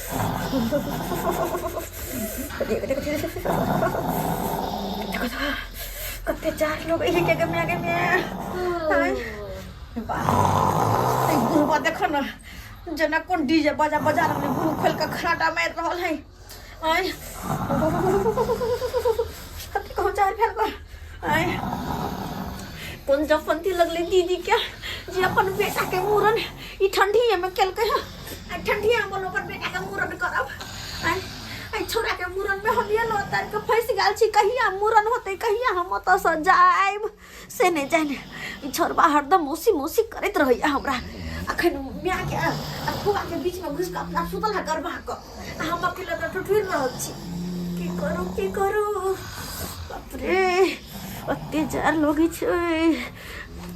देखो देखो कते चार लोग एही के गमे गे में आय बाप रे बुढ़वा देखो ना जेना कोन डीजे बजा बजा रहल मुंह खोल के खराटा मारि रहल है आय कथी कहूँ चार फेल को आय कोन जफंती लगले दीदी के जे अपन बेटा के मूड़न ई ठंडी में केलकै है आ ठंडी में बोलो अपन बेटा के मूड़न करब आय आई छोरा के मूड़न में हम ये उतार के फंस गेल छी कहिया मूड़न होते कहिया हम ओतऽ से जायब से नहि जाने ई छोरबा हरदम मौसी मौसी करैत रहैया हमरा अखन माय के आ फुआ के बीच में घुसि कऽ अपना सुतल है गरमा कऽ आ हम अकेले तऽ ठुठुरि रहल छी की करू की करू बाप रे ओते जार लगै छै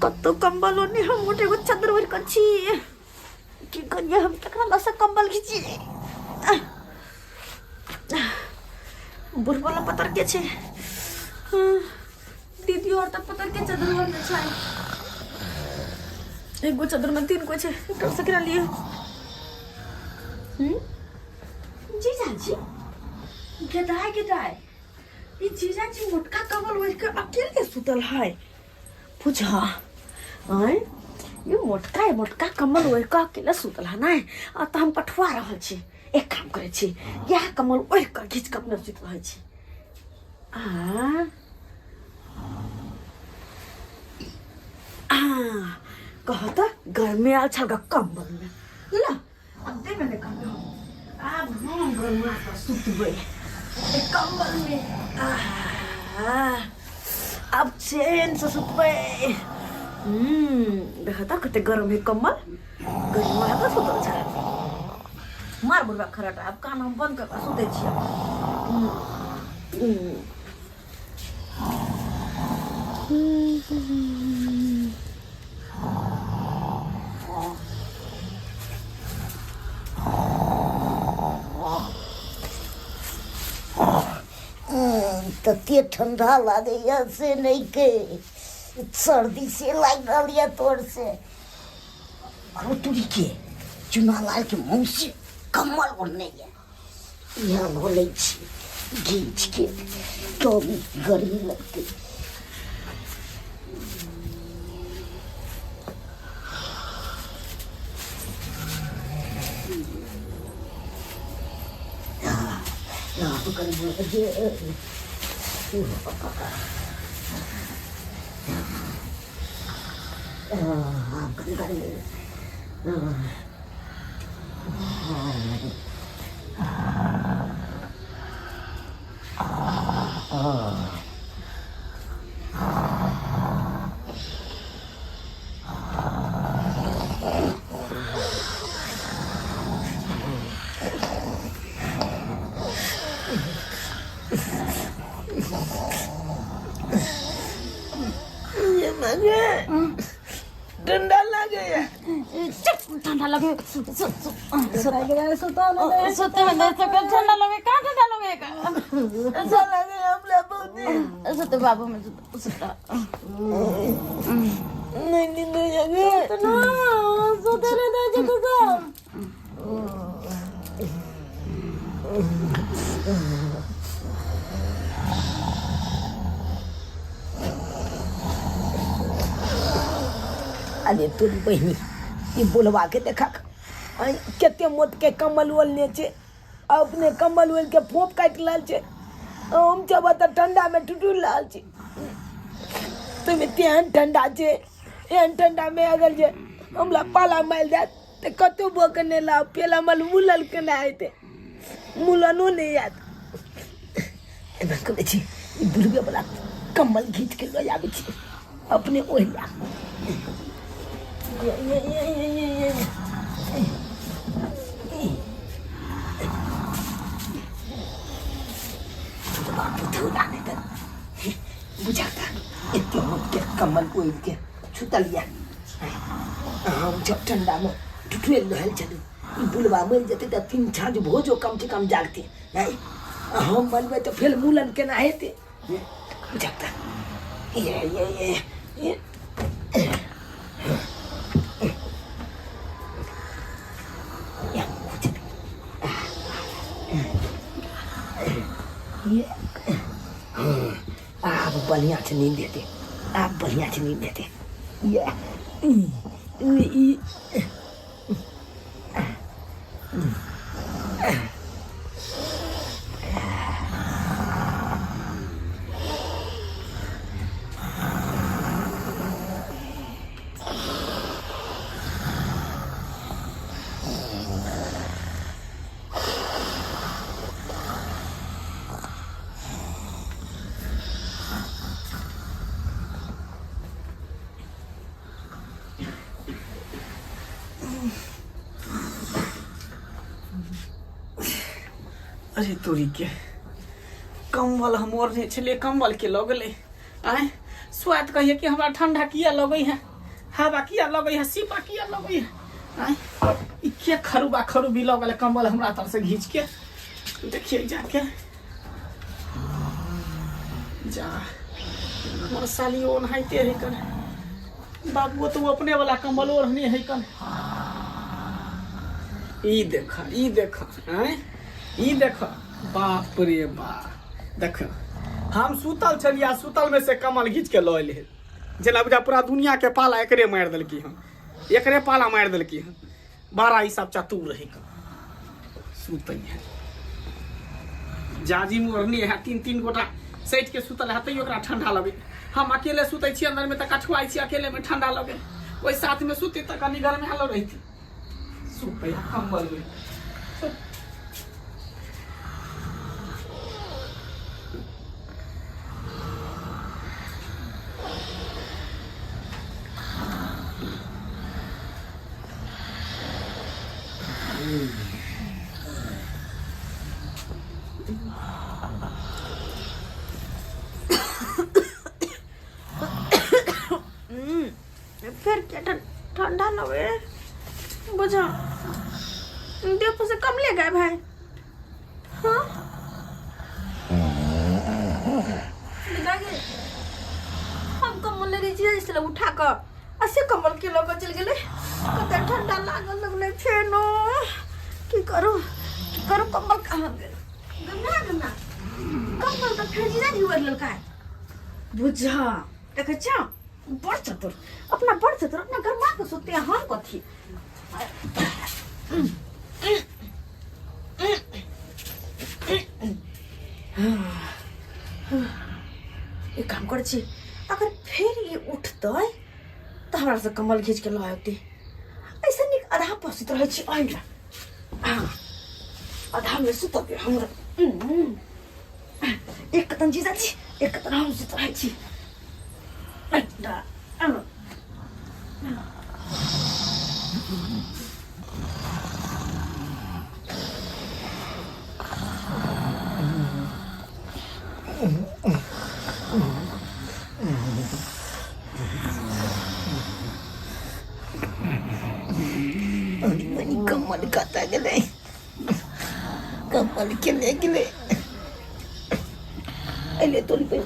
कतौ कम्बलो नहि हम गोटे एगो चद्दर ओढ़ि कऽ छी की करियै हम केकरा लग से कम्बल घिचियै बुढ़बो लग पतर के छै दीदी और तऽ पतर के चदर ओढ़ने छै एगो चदर में तीन गो छै एकरा से केना लिअ जीजाजी गेदाय गेदाय ई जीजाजी मोटका कम्बल ओढ़ि के अकेले सुतल है बुझा आँय ई मोटका मोटका कम्बल ओढ़ि कऽ अकेले सुतल है नहि आ तऽ हम पठुआ रहल छी एक काम करै छी इएह कम्बल ओढ़ि कऽ घीच कऽ अपने सुति रहै छी आ आ कह तऽ गर्मी आयल छल कम्बलमे ल आब देबे नहि करबै हम आब हम गरमा कऽ सुतबै एहि कम्बलमे आहा आब चैनसँ सुतबै देख तऽ कते गरम है कम्बल गरमा कऽ सुतल छै मार बुढ़बा खराटा आब कान हम बंद कऽ कऽ सुतै छियै तते ठंडा लागैया से नहि के सर्दी से लागि रहल यऽ तोर से आरो तुरी के चुनालाल के मौसी कम्बल ओढ़ने यऽ इएह लऽ लै छी घीच के तब गर्मी लगतै ठंडा लागैया ठंडा लगे सुते में दे सके ठंडा लगे कहाँ ठंडा लगे ठंडा लागैया हमरा बहुत सुते बाबू में सुते सुता नहीं नींद होइया गे ना सुते रे दे जको का अरे तोरी बहिनी ई बुढ़वा के देखक आँय कते मोट के कम्बल ओढ़ने छै अपने कम्बल ओढ़ि के फोप काटि रहल छै हम जब तऽ ठंडा में टुटुर रहल छी ताहिमे तेहन ठंडा छै एहन ठंडा में अगर जे हमरा पाला मारि जायत तऽ कतहु भऽ कऽ नहि लाउ पेला मल मुलल केना हेतै मुलनो नहि आयत एना करै छी ई बुढ़बेवला कम्बल घीच के लऽ आबै छी अपने ओढ़ि लायब बुझाता एते मोटके कम्बल ओढ़ि के सुतल यऽ हम जब ठंडा में ठुठुएल रहल छलहुँ ई बुलबा मरि जेतै तऽ तीन छाँझ भोजो कम से कम जागतै नहि हम मरबै तऽ फेर मूलन केना हेतै बुझाता ये ये ये ये ये आब बढ़िया से नींद हेतै, आब बढ़िया से नींद हेतै। ये ई ई अरे तोरी के कम्बल हम ओढ़ने छलियै, कम्बल के लऽ गेलै। आँय स्वाद कहिए कि हमरा ठंडा किया लगै है, हवा किया लगै है, सीपा किया लगै है। आँय ई के खरुबा खरुबी लऽ गेलै कम्बल हमरा तर से घीच के। देखिए जाके जा हमर साली ओनाहिते है कन, बाबू तो अपने वाला कम्बल ओढ़ने है कन। ई देख, ई देख, आँय ई देख, बाप रे बाप, देख हम सुतल छलियै आ सुतल में से कमल घीच के लऽ एलै, जेना बुझा पूरा दुनिया के पाला एकरे मारि देलकी हन, एकरे पाला मारि देलकी हन। बड़ा ई सब चतुर है कन, सुतै है जाजिम ओढ़ने है, तीन तीन गोटा सैट के सुतल है तैयो ओकरा ठंडा लगे। हम अकेले सुतै छी अंदर में तऽ कठुआइ छी, अकेले में ठंडा लगे, ओहि साथ में सुते तऽ कनि गर्मी हालो रहिती। सुतै है कम्बल में। फिर क्या ठंडा लगे बुझा देखो से कम ले गए भाई। हाँ हम कमल ले रही इसलिए उठा कर असे कमल के लग चल गेलै। कते ठंडा लागल लगलै फेनो। की करू की करू, कम्बल कहाँ गेल? गंगा गंगा कम्बल तऽ फेर जीजाजी ओढ़ि लेलकै। बुझा देखै छ बड़ चतुर, अपना बड़ चतुर, अपना गरमा के सुते हम कथी। एक काम करै छी, अगर फेर ई उठतै तऽ हमरा से कम्बल घीच के लऽ औतै। ऐसे नीक आधा पर सुति रहै छी, एहि हाँ आधा में सुतबै हमरा। एक कतन जीजाजी, एक कतन हम सुति रहै छी। कमल कतऽ गेलै? कमल के ले गेलै। अइले तोरी पे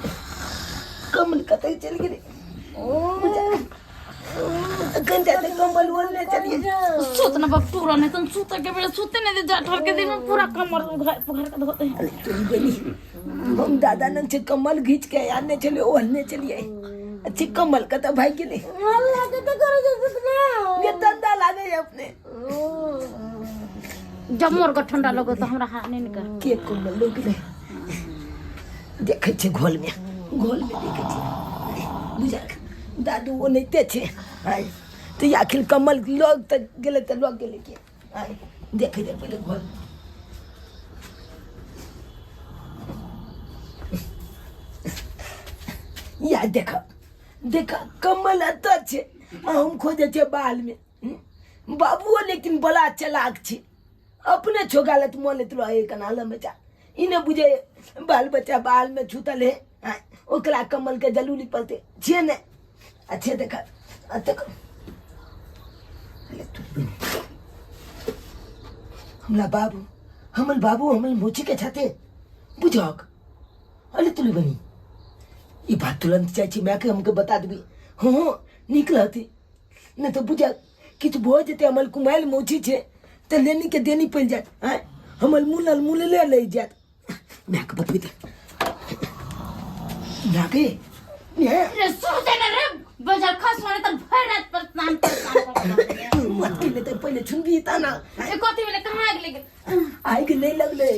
कमल कतऽ चलि गेलै? अखन जाते कमल ओढ़ने चलिए। सुतना बाप पूरा नहीं तुम सुते के बेरे सुते नहीं दे जाठर के दिन में पूरा कमर उघार पुघार के धोते हैं। अरे तोरी बनी हम दादा नंग से कमल घींच के आने चले ओढ़ने चलिए। अच्छी कमल का तो भाई गेलै। अल्लाह के तो करो जो सुतना। ये धंधा लागे है अपने। जब मोर को ठंडा लगो तो हमरा हाथ नहीं निकल। के कमल लोग रे देखै छै घोल में, घोल में देखै छै। बुझल दादू ओनाहिते छै। आइ तऽ आखिर कमल लग तऽ गेलै तऽ लग गेलै के। आइ देखै दे पहिले घोल। या देख देख कमल एतऽ छै आ हम खोजै छियै बाल में। बाबुओ लेकिन बड़ा चलाक छै, अपने छोगालत मोलत रहे कनाल में जा। ई ने बुझे बाल बच्चा बाल में छूतल है, आँय, ओकरा कमल के जलूली पलते छे ने। अच्छे देख देख हमरा बाबू, हमर बाबू हमर मोची के छाते बुझक। अरे तुली बनी ई बात तुरंत चाहे छी मायके हमके बता देबी। हाँ हाँ निक रहती, नहीं तो बुझा किछु भऽ जेतै। हमर कुमायल मौसी छै तऽ लेनी के देनी पड़ि जायत। आँय हमर मुनल मुनले लहि जायत। मायके बतबी दे मायके ने रे सुते न रे बजल खस मारे त भर रात परेशान परेशान कर देलकै। मत के लेते पहिले छुनबी ता ना। ए कथी भेलै, कहाँ गेलै? आगि नहीं लगले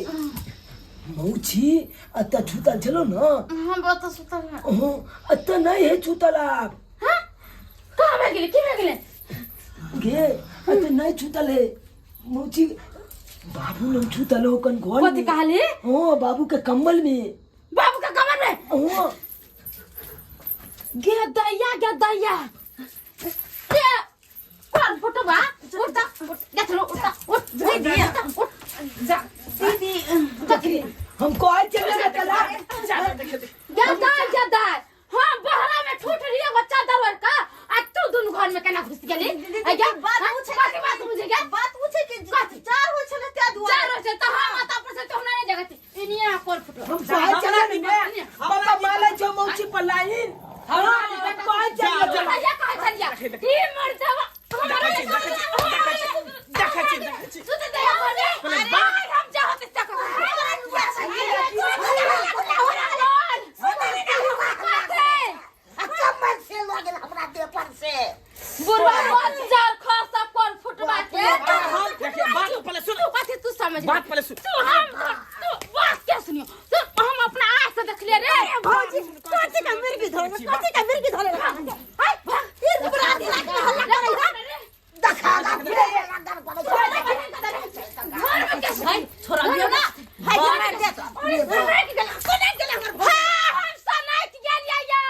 मौची, अतः छूतल छलो न। हम बहुत सुतल है। हाँ, अतः नहीं है छूतल आप। हाँ, कहाँ भए गेलै, की भए गेलै? गे अतः नहीं छूतल है मौची, बाबू लोग छूतल हो कन घर कथी में। कहली? हाँ, बाबू के कम्बल में। बाबू के कमर में? हाँ। गे दैया, गे दैया, ते कोन फोटो बा? उठ जा, उठ जा, चलो उठ जा, उठ दीदी, उठ जा दीदी। कथी? हम कहै चले ना चला। गे दाय, गे दाय, हम बहरा में ठूठ रही है बच्चा दरवर का, आ तू दुनू घर में केना घुस गेली? दीदी, आ गे, बात हाँ? पूछे। कथी बात पूछे गे? बात पूछे कि चार हो छले त्या दुआरे। चार हो छे त हम आता पर से तो हमरा नहीं जगत इनिया कोर फुटो। हम कहै चले ना पापा माले छो मौची पर लाइन। हाँ, हम कहै चले। जा। भैया कहै छलिया ई मर जावा। देखै छी, देखै छी, देखै छी, देखै छी, देखै छी। तू तऽ दया कर रे। अरे हम चाहत तक आ कम्बल से लऽ गेल हमरा देह पर से। बुढ़वा बच्चा खसा कोन फुटवा के। हम देखिए, बात पहले सुन। तू कथी तू समझ? बात पहले सुन। तू हम तू बात के सुनियो, तू हम अपना आँख से देखलिए रे। भौजी, कथी का मिर्गी धरे, कथी का मिर्गी धरे? हाय, फिर बुरा दिन रात में हल्ला करै है। देखा लगन पड़ै छै। घर में के भाई छोरा दियो ना भाई, मार दे तो कोना गेला, कोना गेला हमर? हाँ, हम सनाइत गेलियै या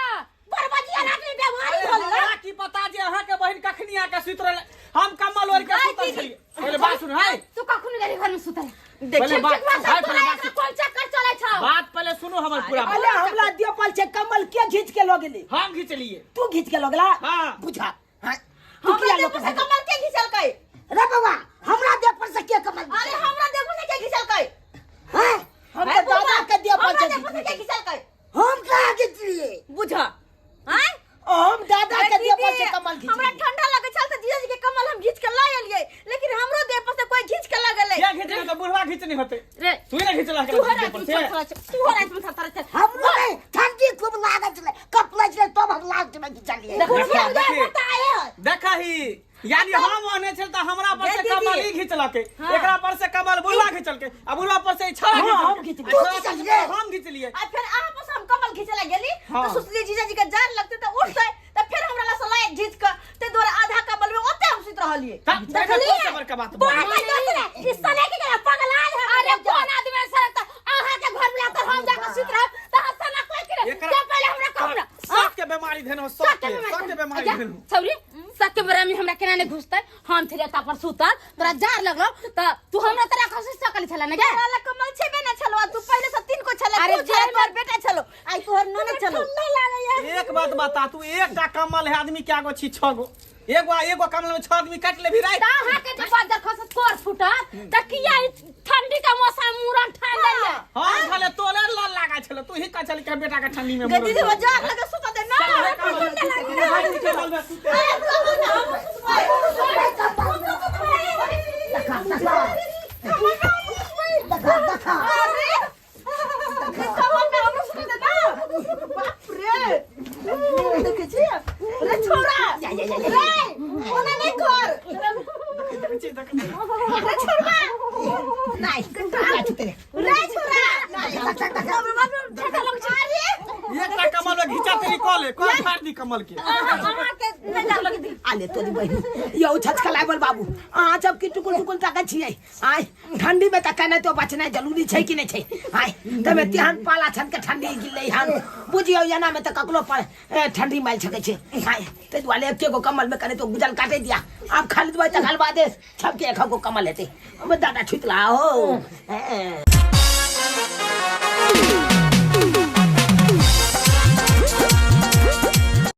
बर्बादिया रात में बीमारी अरे होल ना। हमरा की पता जे अहाँ के बहिन कखनी आके सुति रहलै। हम कम्बल ओढ़ि के सुतल छलियै। पहिले बात सुन है। तू कखन गेली घर में सुतल? पहिले देखिए। बात हाय, पहिले बात एकरा कोन चक्कर चलै छौ? बात पहिले सुनू हमर पूरा। अरे हमरा दिया पल छे कम्बल के घीच के लऽ गेली? हम घिचलियै। तू घीच के लऽ गेला? हाँ। बुझा, हाँ, तू हमरा किया देह लऽ पर के से भागल? कमल के घिचलकै? रे बौआ, हमरा देह पर से के कमल? अरे हमरा देह पर से के घिचलकै? हैं? हम तऽ दादा के दिया पल हमरा छे देह पर से के घिचलकै? हम कहाँ घिचलियै? बुझ आय। हम दादा के दिया पल छे कमल घीच। हमरा ठंडा लगे छल त जीजाजी के कमल हम घीच के ला एलियै, लेकिन हमरो देह पर से कोई घीच के ला गेलै। के घिचने तऽ बुढ़वा घिचनी होतै। रे तू ही ने घिचला। तू हर रात में थरथरा छै, तू हर रात में थरथरा छै। हमरो नहि, ठंडी खूब लागल छलै, कपलै छलै, तब हम लास्ट में घिचलियै। बुढ़वा देखिए। बताए है। देखही, यानी हम ओने छल तऽ हमरा पर से दीदी। कमल ई घिचलकै, एकरा पर से कमल बुढ़वा घिचलकै आ बुढ़वा पर से ई छड़ा हाँ, हम घिचलकै। घिचलियै। आ छड़ा तू घिचलियै? हम घिचलियै। आ फिर अहाँ पर से हम कमल घीचे ला गेली हाँ। तऽ सोचलियै जीजाजी के जान लगतै तऽ उठतै, तऽ फेर हमरा ला सलाइ घीच के ते दुआरे आधा कमल में ओते हम सुति रहलियै। तऽ देखलियै? सबसे बड़का बात बोल। बात है दोसरे, ई सने के गेला पगला है। अरे कोन आदमी सड़क त अहाँ के घर में लाकर हम जाके सुत रहब त अहाँ सना कोई के एकरा- जे पहिले हमरा कहू ना। सबके बीमारी धेनो, सबके सबके बीमारी धेनो। छौरी सबके बीमारी हमरा केना नहीं घुसतै? हम छलियै ता पर सुतल, तोरा जार लगलो त तू हमरा तोरा खसि सकल छला ने गे? तोरा लग कमल छेबे ना छलो, आ तू पहिले से तीन को छले। अरे तू छले, जे तोहर बेटा छलो, आई तोहर ननद छलो। ठंडा लागैया। एक बात बता, तू एकटा कमल है आदमी के आगो छी छह गो, एगो एगो कमल में छह आदमी काटि लेबही राति। त अहाँ के जे बाजर खसत कोर फुटत त किया ई ठंडी के मौसम मुरन ठान लेलियै? हम खाले तोले लल लागा छलो, तू ही कहै छली कि बेटा के ठंडी में गे दीदी, वो जार लगे सुता दे ना। चल, हे कमल, ठंडा लागैया। भाई, कमल में सुते। अरे प्रभु ना, हम सुतबै। देखा देखा देखा देखा। अरे कमल में हमरो सुते दे ना। बाप रे, देखै छी रे छोरा, रे ओना नहीं कर। देखै छी, देखै छी। रे छोरा। नहि ना छुते रे। रे छोरा। देखा देखा। बाप रे, ठंडा लगै छै। अरे एकटा कमल में घिचा तेरी कॉले कॉल फाड़ दी कमल के। अहाँ के नहि डर लगै? आले तोरी बहिन यौ छचकलाबल बाबू, अहाँ सब की टुकुर टुकुर ताकै छियै? आय ठंडी में तऽ केनाहितो बचनाइ जरूरी छै कि नहि छै? आय तमे तेहन पाला छन के ठंडी गिरलै हन, बुझियौ एना में तऽ ककरो पर ठंडी मारि सकै छै। आय ताहि दुआरे एके गो कमल में कने तो गुजल काटे दिया, आब खरीदबै तकर बादे सबके एक गो कमल हेतै। हमर दादा छुतला हो।